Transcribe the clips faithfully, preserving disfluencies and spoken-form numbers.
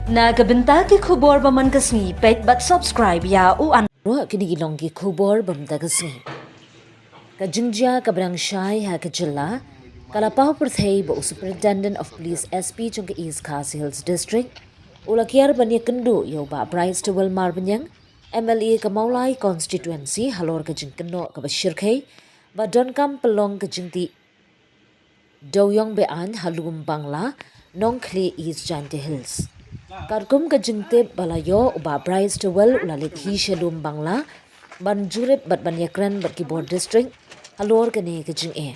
Na ka bynta ki khubor ba man ka sngi, peit bad subscribe ïa u an. Ruh kine ki long ki khubor ba man ka sngi. Ka jingjia kaba dang shai ha ka jylla ka la paw pyrthei ba u Superintendent of Police, S P, jong ka East Khasi Hills District u la kiar ban ïakynduh ïa u Bah Brightstarwell Marbaniang, M L A ka Mawlai Constituency, halor ka jingkynnoh kaba shyrkhei ba donkam pynlong ka jingtih dewïong be-aiñ ha Lum Bangla, Nongkhlieh, East Jaintia Hills. Katkum ka jingtip ba la ïoh, u Bah Brightstarwell u la leit hi sha Lum Bangla ban jurip bad ban ïakren bad ki bor district halor kane ka jingeh.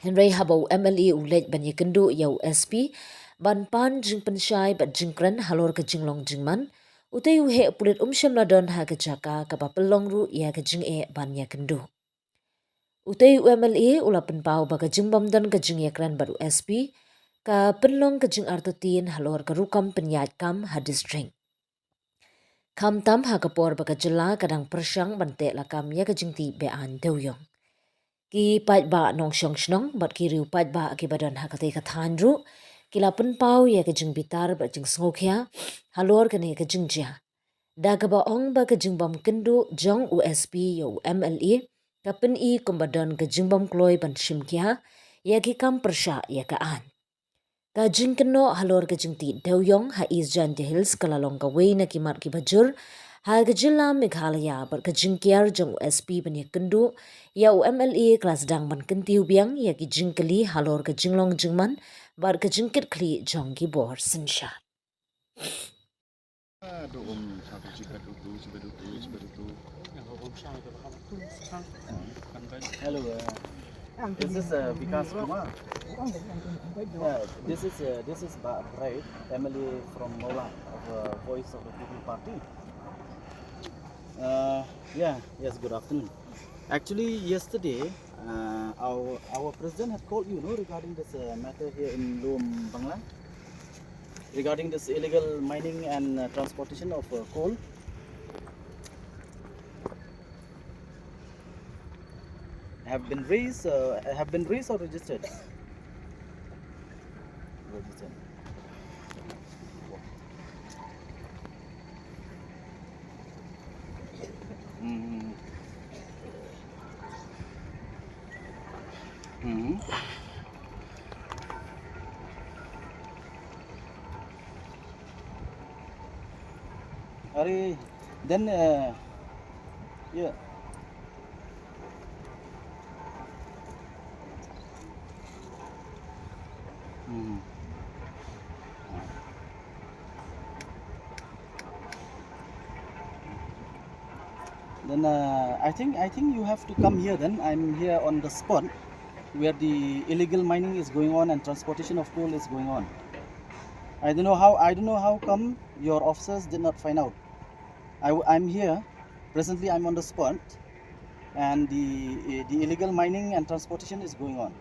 Hynrei haba u M L A u leit ban ïakynduh ïa u S P ban pan jingpynshai bad jingkren halor ka jinglong jingman, utei u heh pulit um shym la don ha ka jaka kaba pynlong ruh ïa ka jingeh ban ïakynduh. Utei u M L A u la pynpaw ba ka jingbym don ka jingïakren bad u S P ka pynlong ka jingartatien halor ka rukom pynïaid kam ha district, khamtam ha ka por ba ka jylla ka dang pyrshang ban teh lakam ïa ka jingtih be-aiñ dewïong. Ki paidbah nongshong shnong bad ki riew paidbah kiba don ha katei ka thaiñ ruh ki la pynpaw ïa ka jingbitar bad jingsngewkhia halor kane ka jingjia, da kaba ong ba ka jingbym kynduh jong u S P ïa u M L A ka pyni kumba don ka jingbym kloi ban shim khia ïa ki kam pyrshah ïa ka aiñ. Ka jingkynnoh halor ka jingtih dewïong ha East Jaintia Hills ka la long kawei na ki mat kiba jur ha ka jylla Meghalaya, bad ka jingkiar jong u S P ban ïakynduh ïa u M L A ka la sdang ban kyntiew biang ïa ki jingkylli halor ka jinglong jingman bad ka jingkitkhlieh jong ki bor synshar. Hello, uh, is this, uh, Vikas Kumar? Uh, this is, uh, this is Ba-, Bright, M L A from Mawlai, of, uh, Voice of the People Party. Uh, yeah, yes, good afternoon. Actually, yesterday, uh, our, our president had called you, no, regarding this, uh, matter here in Lum Bangla, regarding this illegal mining and, uh, transportation of, uh, coal. Have been raised, uh, have been raised or registered? Registered. Hmm. Hmm. Are, then, uh, yeah. Hmm. Then, uh, I think, I think you have to come here then. I'm here on the spot where the illegal mining is going on and transportation of coal is going on. I don't know how, I don't know how come your officers did not find out. I, am here. Presently, I'm on the spot, and the, the illegal mining and transportation is going on.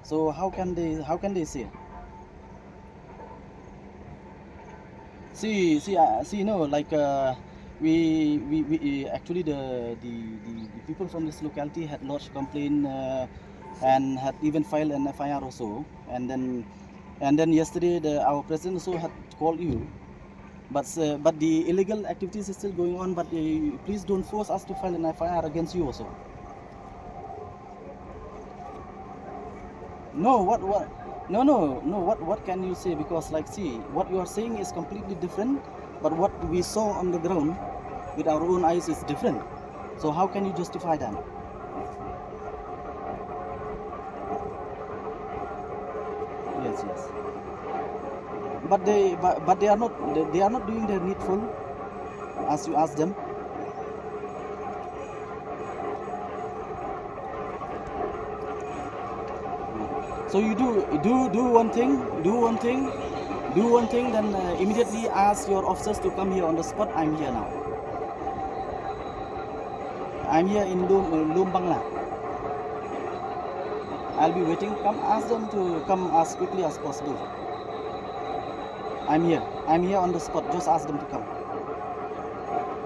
So how can they, how can they say? See, see, uh, see, no, like, uh, we, we, we, uh, actually the, the, the, the people from this locality had lodged complaint, uh, and had even filed an F I R also. And then, and then yesterday, the, our president also had called you. But, uh, but the illegal activities is still going on, but, uh, please don't force us to file an F I R against you also. No, what, what, no, no, no, what, what can you say? Because, like, see, what you are saying is completely different, but what we saw on the ground with our own eyes is different. So how can you justify that? Yes, yes. But they, but, but they are not, they, they are not doing their needful as you ask them. So you do, do, do one thing, do one thing, do one thing, then, uh, immediately ask your officers to come here on the spot. I'm here now. I'm here in Lum, uh, Lum Bangla. I'll be waiting. Come, ask them to come as quickly as possible. I'm here. I'm here on the spot. Just ask them to come.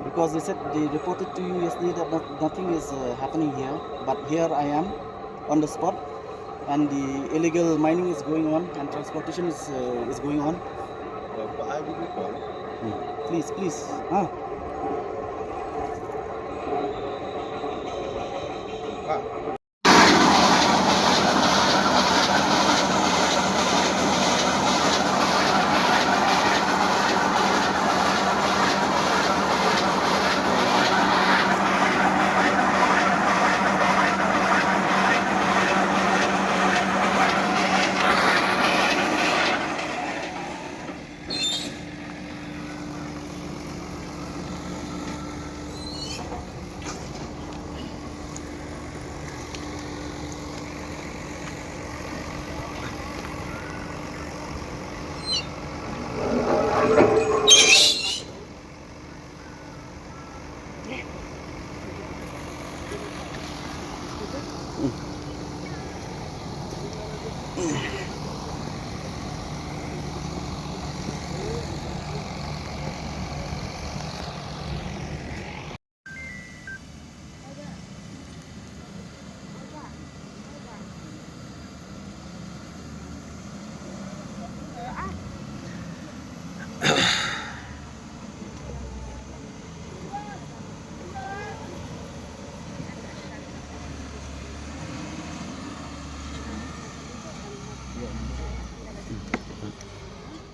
Because they said they reported to you yesterday that not, nothing is, uh, happening here. But here I am on the spot. And the illegal mining is going on and transportation is, uh, is going on. Ba ai video call. Hmm. Please, please. Ha.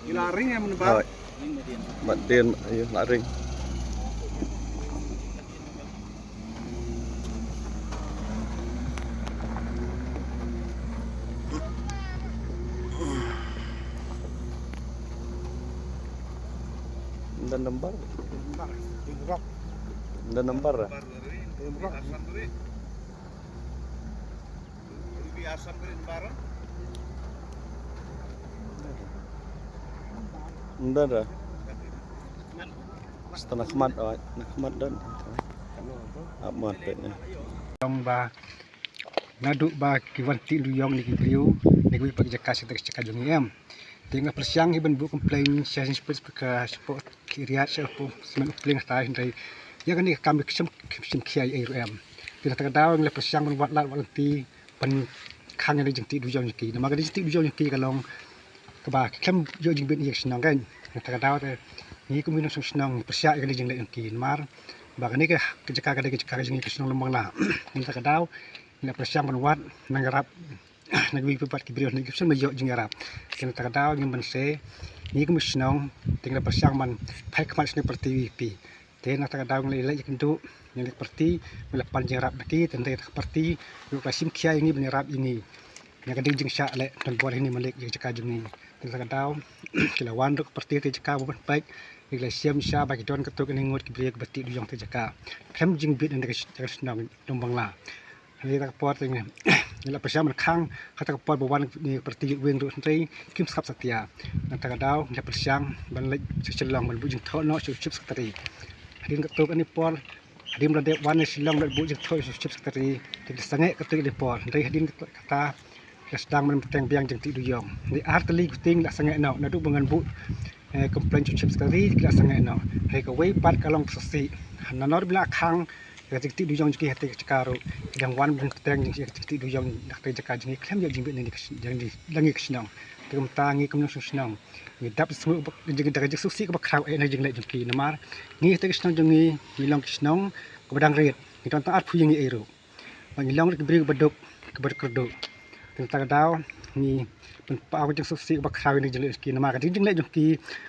Ila ring em ne ba? Oi. Mat din, ayo, la ring. Ynda number. Ynda number. Ynda da. Sta na khmat, oh, na khmat don. Ap mat pet ne. Ong ba naduh ba ki wan tih duyong ne ki briew, ne ki pat ki jaka sha ki jaka jong ngi em. Te nga pyrshang hi ban buh complain sha Chief Inspector ka shapoh ki area shapoh Semen Upleng hynrei ïa kane ka kam kim shym, kim shym khia ei ruh em. Te na kata ka daw nga la pyrshang ban wad lad wad lynti ban khang ïa ka jingtih duyong jong ki. Namar ka jingtih duyong jong ki ka long kaba khlem ïoh jingbit ïa ka shnong kan. Na kata ka daw te ngi kum ki nongshong shnong ngi pyrshah ïa ka jingleh jong ki namar ba kane ka jaka ka dei ka jaka ka jong ngi ka shnong Lumbangla. Na kata ka daw ngi la pyrshang ban wad nang ïarap na kiwei pat ki briew ne ki shnong ba ïoh jingïarap. Te na kata ka daw ngim banse ngi kum ki shnong te ngi la pyrshang ban phai khmat sha kane ka party VPP. Te na kata ka daw ngi la leit ïakynduh ïa ka party, ngi la pan jingïarap na ki, te na kata ka party ruh ka la shim khia ïa ngi ban ïarap ïa ngi. Ïa ka dei jingshah leh donbor ïa ngi malik ïa ka jaka jong ngi. Te na kata ka daw ki la wan ruh ka party te jaka ba ban peit, ngi la shem sha ba ki don katto katne ngut ki briew kiba tih duyong te jaka. Khlem jingbit na ka shnong Lumbangla. Ha kata ka por te ngi la pyrshang ban khang, ha kata ka por ba wan ki party youth wing ruh hynrei kim sngap satia. Na kata ka daw ngi la pyrshang ban leit sha Shillong ban buh jingthoh noh sha u Chief Secretary. Hadien katto katne por, hadien ba la dep wan na Shillong ban buh jingthoh sha u Chief Secretary, te ngi la sangeh katto katne por. Hynrei hadien kata, kata ngi la sdang ban bteng biang jingtih duyong. Hynrei ar tylli ki tieng la sangeh noh, naduh ba ngan buh, eh, complain sha u Chief Secretary, ki la sangeh noh. Hynrei kawei pat ka long ka sasi. Nanor ba la khang ka jingtih duyong jong ki ha kata ka jaka ruh. Ki dang wan ban bteng jong ki jingtih duyong na kata ka jaka jong ngi khlem ïoh jingbit na ngi ka shnong, jong ngi, jong ngi ka shnong. Te kumta ngi kum nongshong shnong ngi dap sngewbha da ka jingsngewsih kaba khraw eh na ka jingleh jong ki namar ngi ha kata ka shnong jong ngi ngi long ka shnong kaba dang rit. Ngi don tang arphew ïing ei ruh. Ba ngi long ruh ki briew kiba duk, kiba kyrduh. Te na kata ka daw ngi pynpaw ka jingsngewsih kaba khraw ïa ka jingleh jong ki namar ka jingleh jong ki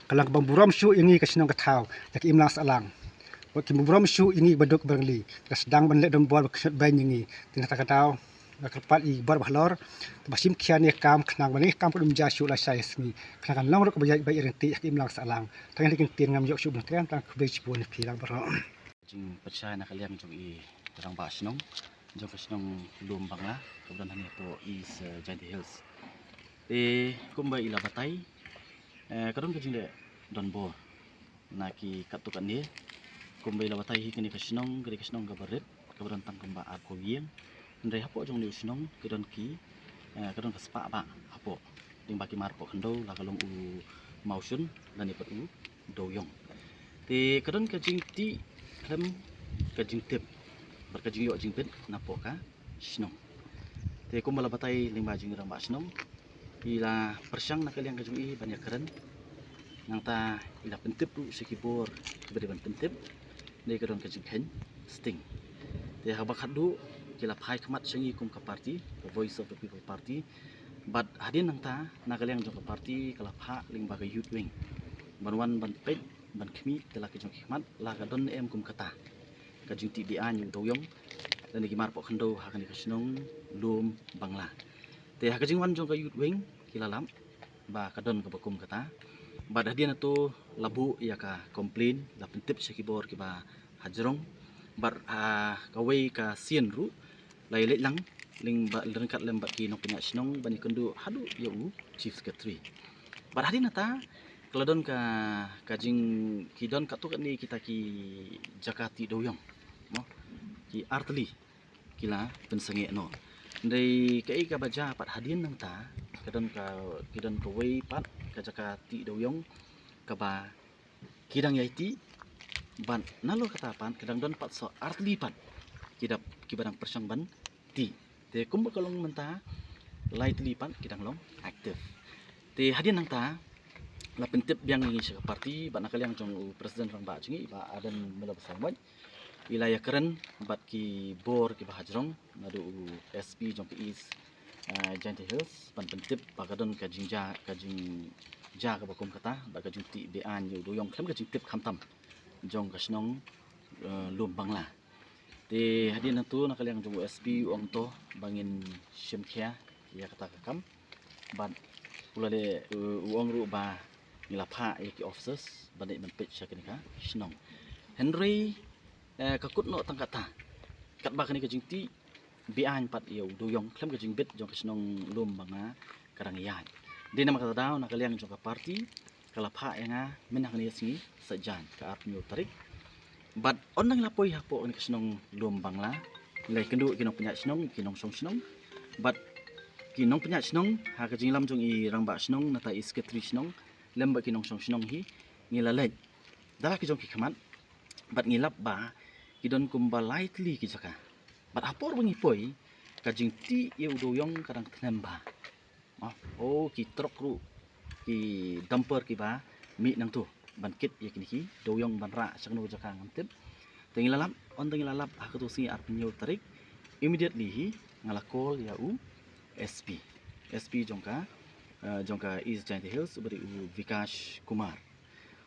ka long kaba burom shuh ïa ngi ka shnong ka thaw, ïa ka imlang sahlang. Bad ki burom shuh ïa ngi kiba duk kiba rangli, ki la sdang ban leh donbor ba kynthut beiñ ïa ngi. Te na kata ka daw nga kyrpad ïa ki bor ba halor ba shim khia ïa kane ka kam khnang ba kane ka kam kan ym jia shuh lashai sngi, khnang kan long ruh kaba ïaid beit ïaryntih ha ka imlang sahlang. Tang ïa kine ki ktien ngam ïoh shuh ban kren, tang khublei shibun ïa phi lang baroh. Jingpyrshah na ka liang jong i rangbah shnong jong ka shnong Lumbangla kaba don hangne hapoh East, eh, Jaintia Hills. Te kumba i la batai, eh, ka don ka jingleh donbor na ki katto katne. Kumba i la batai hi kane ka shnong ka dei ka shnong kaba rit kaba don tang kumba arphew ïing. Hynrei hapoh jong une u shnong ki don ki, eh, ka don ka spah bah hapoh. Lyngba ki mar hapoh khyndew la ka long u Mawshun lane pat u Dewïong. Te ka don ka jingtih khlem ka jingtip bad ka jingïoh jingbit napoh ka shnong. Te kumba la batai lyngba jong i rangbah shnong, i la pyrshang na ka liang ka jong i ban ïakren Nangta i la pyntip ruh sha ki bor kiba dei ban pyntip. Dei ka don ka jingkheiñ sting. Te haba khatduh ki la phai khmat sha ngi kum ka party, ka Voice of the People Party. Bad hadien nangta na ka liang jong ka party ka la phah lyngba ka Youth Wing ban wan ban peit ban khmih te la ki jong ki khmat la ka don em kum kata ka jingtih beaiñ ïa u dewïong lane ki mar poh khyndew ha kane ka shnong Lum Bangla. Te ha ka jingwan jong ka Youth Wing ki la lap ba ka don kaba kum kata. Bad hadien hato la buh ïa ka complain, la pyntip sha ki bor kiba hajrong. Bad ha kawei ka sien ruh la ïaleit lang lyngba, ryngkat lem bad ki nongpynïaid shnong ban ïakynduh haduh ïa u Chief Secretary. Bad hadien nangta ka la don ka, ka jing, ki don katto katne kita ki jaka tih dewïong, mo, ki artylli ki la pynsangeh noh. Hynrei kaei kaba jia pat hadien nangta, ka don ka, ki don kawei pat ka jaka tih dewïong kaba ki dang ïai tih, bad nalor kata pat ka dang don pat sa artylli pat ki dap, kiba dang pyrshang ban tih. Te kumba ka long mynta, lai tylli pat ki dang long active. Te hadien nangta la pyntip biang ïa ngi sha ka party bad na ka liang jong u president rangbah jong ngi, Bah Ardent Miller Basaiawmoit, i la ïakren bad ki bor kiba hajrong, naduh u S P jong ka East, eh, Jaintia Hills, ban pyntip ba ka don ka jingjia, ka jingjia kaba kum kata bad ka jingtih beaiñ ïa u dewïong khlem ka jingtip khamtam jong ka shnong, eh, Lum Bangla. Te hadien nangta na ka liang jong u S P u ong to ba ngin shim khia ïa kata ka kam. Bad u la leh, u, u ong ruh ba ngi la phah ïa ki officers ban leit ban peit sha kane ka shnong. Hynrei, eh, ka kut noh tang kata, katba kane ka jingtih beaiñ pat ïa u dewïong khlem ka jingbit jong ka shnong Lum Bangla ka dang ïaid. Dei namar kata daw na ka liang jong ka party ka la phah ïa nga mynta hangne sngi Saitjaiñ ka arphew tarik. Bad ynda ngi la poi hapoh kane ka shnong Lum Bangla, ngi la ïakynduh ki nongpynïaid shnong, ki nongshong shnong. Bad ki nongpynïaid shnong ha ka jingïalam jong i rangbah shnong, nangta i secretary shnong lem bad ki nongshong shnong hi, ngi la leit da la ki jong ki khmat bad ngi lap ba ki don kumba lai tylli ki jaka. Bad ha por ba ngi poi, ka jingtih ïa u dewïong ka dang tnem bha. Oh, oh, ki trok ruh, ki dumper kiba mih nangto ban kit ïa kine ki dewïong ban rah sha kano ka jaka ngam tip. Te ngi la lap, ynda ngi la lap ha kato sngi arphew tarik, immediately hi nga la call ïa u S P, S P jong ka, eh, jong ka East Jaintia Hills, uba dei u Vikash Kumar.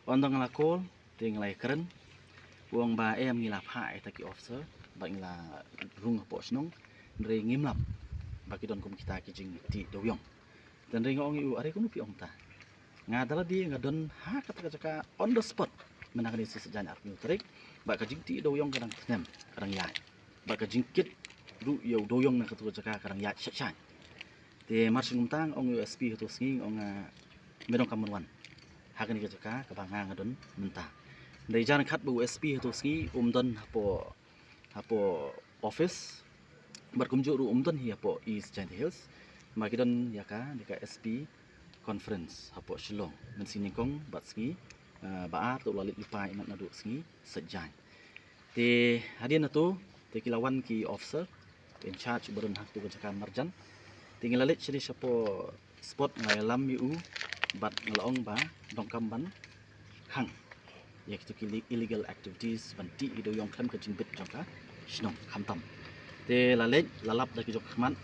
Ynda nga la call, te nga la ïakren, u ong ba em ngi la phah ïa kita ki officer bad ngi la rung hapoh shnong, hynrei ngim lap ba ki don kum kita ki jingtih dewïong. Te hynrei nga ong ïa u, are kumno phi ong ta? Nga da lade nga don ha kata ka jaka on the spot mynta kane sngi Saitjaiñ arphew tarik, bad ka jingtih dewïong ka dang tnem, ka dang ïaid, bad ka jingkit ruh ïa u dewïong na kato ka jaka ka dang ïaid shait shait. Te mar shu kumta nga ong ïa u S P hato sngi, nga ong, ah, me donkam ban wan ha kane ka jaka kaba nga nga don mynta. Hynrei jan khat ba u S P hato sngi um don hapoh, hapoh office, bad kumjuh ruh um don hi hapoh East Jaintia Hills. Namar ki don ïa ka, ïa ka S P conference hapoh Shillong, mynsngi nyngkong bad sngi, eh, ba ar, te u la leit lypa imat naduh sngi Saitjaiñ. Te hadien hato, te ki la wan ki officer in charge ba don ha kato ka jaka marjan. Te ngi la leit shane shapoh spot, nga la ïalam ïa u bad nga la ong ba donkam ban khang ïa kito ki li-, illegal activities ban tih ki dewïong khlem ka jingbit jong ka shnong khamtam. Te la leit, la lap da ki jong ka khmat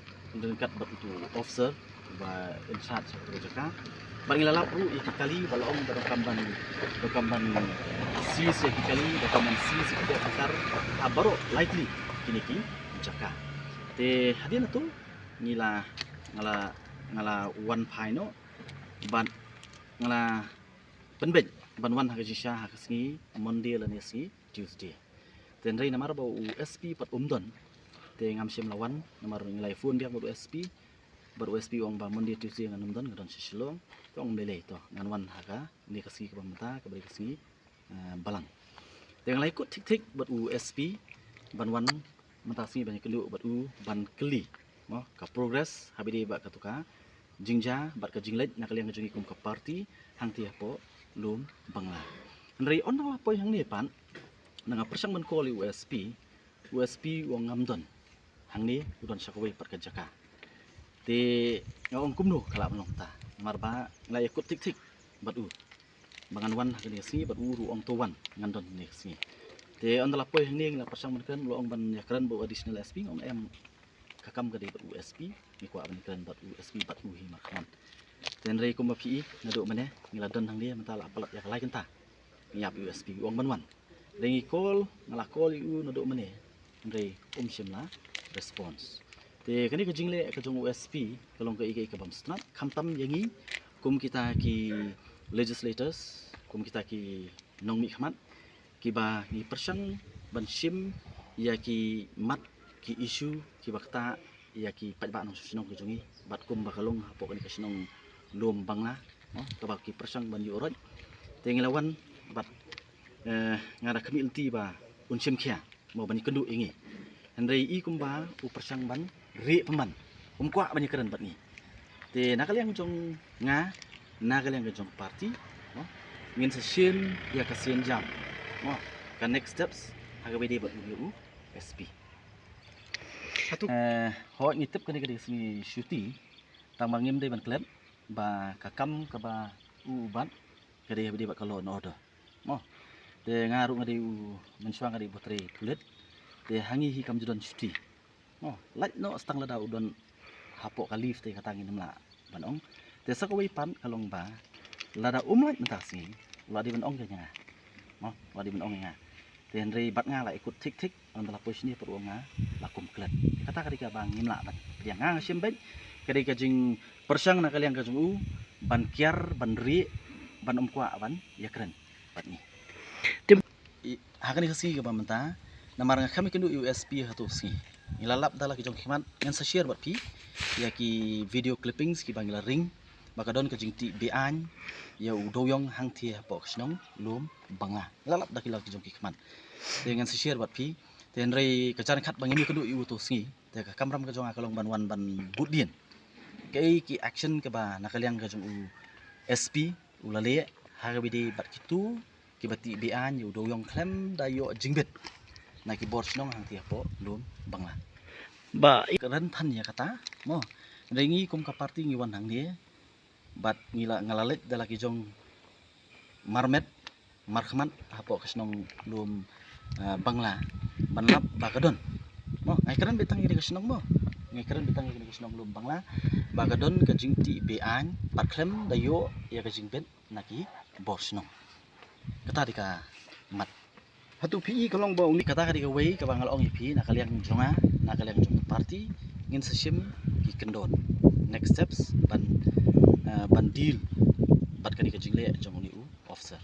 ryngkat bad uto u officer ba in charge ha kato ka jaka. Bad ngi la lap ruh ïa ki kali ba la ong ba donkam ban, donkam ban seize ïa ki kali, donkam ban seize ïa ki kali, ha baroh lai tylli kine ki jaka. Te hadien hato ngi la, nga la, nga la wan phai noh bad nga la pynbeit ban wan ha ka jingshisha ha ka sngi Monday lane sngi Tuesday. Te hynrei namar ba u S P pat um don, te ngam shym la wan, namar ngi la ïa phone biang bad u S P, bad u S P u ong ba Monday Tuesday ngan ym don, nga don sha Shillong. Te ong lei lei, to ngan wan ha kane ka sngi kaba mynta, kaba dei ka sngi, eh, Balang. Te nga la ïakut thik thik bad u S P ban wan mynta sngi ban ïakynduh bad u ban kylli, mo, ka progress haba ïadei bad kato ka jingjia bad ka jingleit na ka liang ka jong ngi kum ka party hangtei hapoh Lum Bangla. Hynrei ynda nga la poi hangne pat, ynda nga pyrshang ban call ïa u S P, u S P u ong ngam don hangne, u don sha kawei pat ka jaka. Te nga ong kumno ka lah ban long ta, namar ba nga la ïakut thik thik bad u. ba ngan wan ha kane ka sngi bad u ruh u ong to wan ngan don ha kane ka sngi. Te ynda la poi hangne ngi la pyrshang ban kren, u la ong ban ïakren bad u Additional S P, nga ong em, ka kam ka dei bad u S P, ngi kwah ban ïakren bad u S P bad u hi markhmat. Te hynrei kumba phi i naduh mynne ngi la don hangne mynta la palat ïa ka lai kynta. Ngi ïap ïa u S P, u ong ban wan. Hynrei ngi call, nga la call ïa u naduh mynne, hynrei um shym la response. Te kane ka jingleh ka jong u S P ka long kaei kaei ka bym sngewtynnat, khamtam ïa ngi kum kita ki legislators, kum kita ki nongmihkhmat kiba ngi pyrshang ban shim ïa ki mat, ki issue kiba ktah ïa ki paidbah nongshong shnong ka jong ngi bad kumba ka long hapoh kane ka shnong Lum Bangla, mo, kaba ki pyrshang ban ïuh roit. Te ngi la wan bad, eh, nga da khmih lynti ba un shim khia, mo, ban ïakynduh ïa ngi. Hynrei i kumba u pyrshang ban rieh pynban, um kwah ban ïakren bad ngi. Te na ka liang jong nga, na ka liang ka jong party, mo, ngin sa shim ïa ka sienjam, mo, ka next steps ha kaba ïadei bad u S P. Hato, eh, hooid ngi tip kane ka dei ka sngi shuti, tang ba ngim dei ban klet ba ka kam kaba u bat ka dei, dei bad ka law and order, mo. Te nga ruh nga dei u, mynshuwa nga dei u trei pulit. Te ha ngi hi kam ju don shuti, mo, lait noh sa tang lada u don hapoh ka leave te kata ngin ym lah ban ong. Te sa kawei pat ka long ba lada um lait mynta ka sngi u la dei ban ong ïa nga, mo, u la dei ban ong ïa nga. Te hynrei bad nga la ïakut thik thik, ynda la poi shane pat u ong nga la kum klet. Kata ka dei kaba ngim lah ban pdiang. Nga nga shim beit ka dei ka jingpyrshang na ka liang ka jong u ban kiar, ban rieh, ban um kwah ban ïakren bad ngi. Te ha kane ka sngi kaba mynta, namar nga kham ïakynduh ïa u S P ha kato ka sngi, ngi la lap da la ki jong ki khmat, ngan sa share bad phi ïa ki video clippings kiba ngi la ring ba ka don ka jingtih be-aiñ ïa u dewïong hangtei hapoh ka shnong Lum Bangla. Ngi la lap da ki la ki jong ki khmat. Te ngan sa share bad phi. Te hynrei ka jan khat ba ngim ïakynduh ïa u kato ka sngi, te ka kamram ka jong nga ka long ban wan ban bud dien kaei ki action kaba na ka liang ka jong u S P u la leh ha kaba ïadei bad kito kiba tih be-aiñ ïa u dewïong khlem da ïoh jingbit na ki bor shnong hangtei hapoh Lum Bangla. Ba i kren than ïa kata, mo. Hynrei ngi kum ka party ngi wan hangne bad ngi la, nga la leit da la ki jong marmet markhmat hapoh ka shnong Lum, eh, Bangla ban lap ba ka don, mo, nga ïakren beit tang ïa kane ka shnong, mo, nga ïakren beit tang ïa kane ka shnong Lum Bangla ba ka don ka jingtih be-aiñ bad khlem da ïoh ïa ka jingbit na ki bor shnong. Kata dei ka mat. Hato phi i ka long ba uni, kata ka dei kawei kaba nga la ong ïa phi, na ka liang jong nga, na ka liang jong ka party, ngin sa shim ki kyndon, next steps ban, eh, ban deal bad kane ka jingleh jong uni u officer.